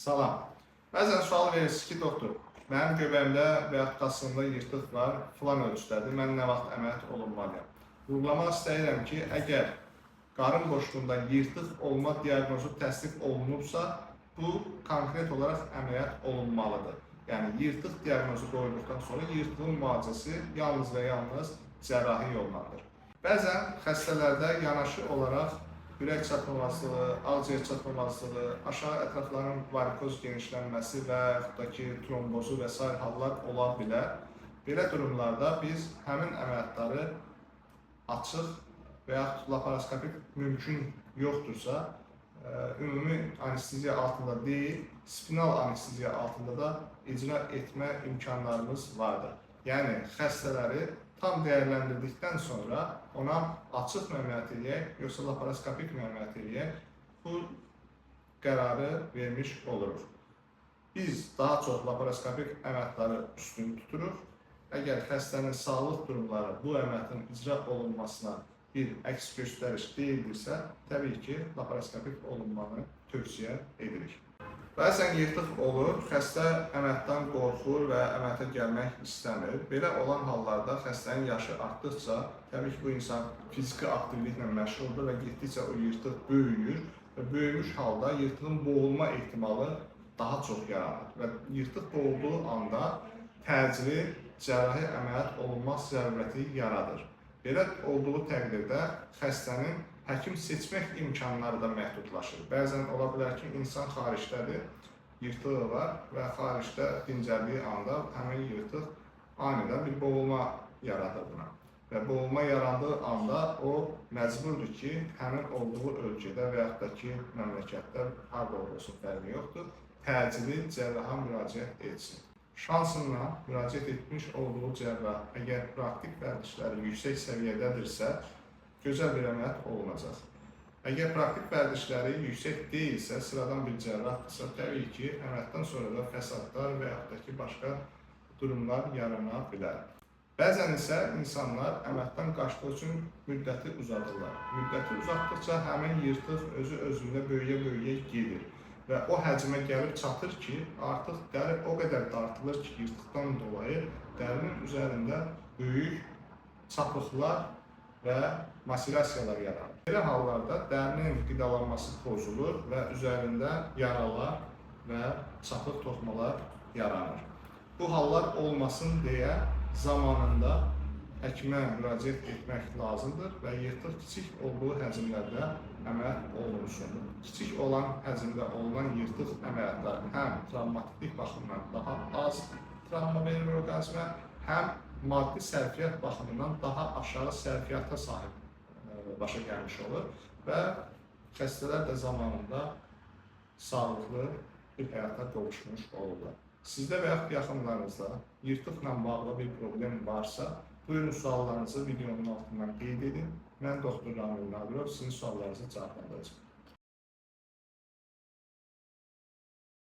Salam. Bəzən sual verirsiniz ki, doktor, mənim göbəyimdə və ya tasımda yırtıq var, filan ölçüdədir, mən nə vaxt əməliyyat olunmalıyam? Vurğulamaq istəyirəm ki, əgər qarın boşluğunda yırtıq olma diaqnozu təsdiq olunubsa, bu konkret olaraq əməliyyat olunmalıdır. Yəni yırtıq diaqnozu qoyulduqdan sonra yırtığın müalicəsi yalnız və yalnız cərrahi yollandır. Bəzən xəstələrdə yanaşı olaraq ürək çatmamazlığı, ağciyər çatmamazlığı, aşağı ətrafların varikoz genişlənməsi və yaxud da ki, trombozu və sair hallar ola bilər. Belə durumlarda biz həmin əməliyyatları açıq və yaxud laparoskopik mümkün yoxdursa, ümumi anesteziya altında deyil, spinal anesteziya altında da icra etmə imkanlarımız vardır. Yəni xəstələri tam dəyərləndirdikdən sonra ona açıq əməliyyat eləyək, yoxsa laparoskopik əməliyyat eləyək, bu qərarı vermiş oluruq. Biz daha çox laparoskopik əməliyyatları üstün tuturuq. Əgər xəstənin sağlıq durumları bu əməliyyatın icra olunmasına bir əks göstəriş deyildirsə, təbii ki, laparoskopik olunmanı tövsiyə edirik. Bəzən yırtıq olur, xəstə əməliyyatdan qorxur və əməliyyata gəlmək istəmir. Belə olan hallarda xəstənin yaşı artdıqca, təbii ki, bu insan fiziki aktivliklə məşğuldur və getdikcə o yırtıq böyüyür və böyümüş halda yırtığın boğulma ehtimalı daha çox yaranır və yırtıq boğulduğu anda təcili cərrahi əməliyyat olunmaq zərurəti yaradır. Belə olduğu təqdirdə xəstənin həkim seçmək imkanları da məhdudlaşır. Bəzən ola bilər ki, insan xaricdədir, yırtığı var və xaricdə dincəldiyi anda həmin yırtıq anidən bir boğulma yaradır buna. Və boğulma yarandığı anda o məcburdur ki, həmin olduğu ölkədə və yaxud da ki, məmləkətdə harda olsun fərqi yoxdur, təcili cərraha müraciət etsin. Şansınla müraciət etmiş olduğu cərrah əgər praktik vərdişləri yüksək səviyyədədirsə, gözəl bir əməliyyat olunacaq. Əgər praktik vərdişləri yüksək deyilsə, sıradan bir cərrahdırsa, təbii ki, əməliyyatdan sonra da fəsadlar və yaxud da ki, başqa durumlar yarana bilər. Bəzən isə insanlar əməliyyatdan qaçdığı üçün müddəti uzadırlar. Müddəti uzatdıqca həmin yırtıq özü özündə böyüyə-böyüyə gedir və o həcmə gəlib çatır ki, artıq dəri o qədər dartılır ki, yırtıqdan dolayı dərinin üzərində böyük çapıqlar və maserasiyalar yaranır. Belə hallarda dərinin qidalanması pozulur və üzərində yaralar və çapıq toxumalar yaranır. Bu hallar olmasın deyə zamanında həkimə müraciət etmək lazımdır və yırtıq kiçik olduğu həcmlərdə əməliyyat olunsun. Kiçik olan həcmdə olunan yırtıq əməliyyatları həm travmatiklik baxımından daha az travma verir orqanizmə, həm maddi sərfiyyat baxımından daha aşağı sərfiyyata sahib başa gəlmiş olur və xəstələr də zamanında sağlıqlı bir həyata qovuşmuş olurlar. Sizdə və yaxud yaxınlarınızda yırtıqla bağlı bir problem varsa, buyurun suallarınızı videonun altından qeyd edin. Mən doktor Ramil Nadirov sizin suallarınızı cavablandıracağam.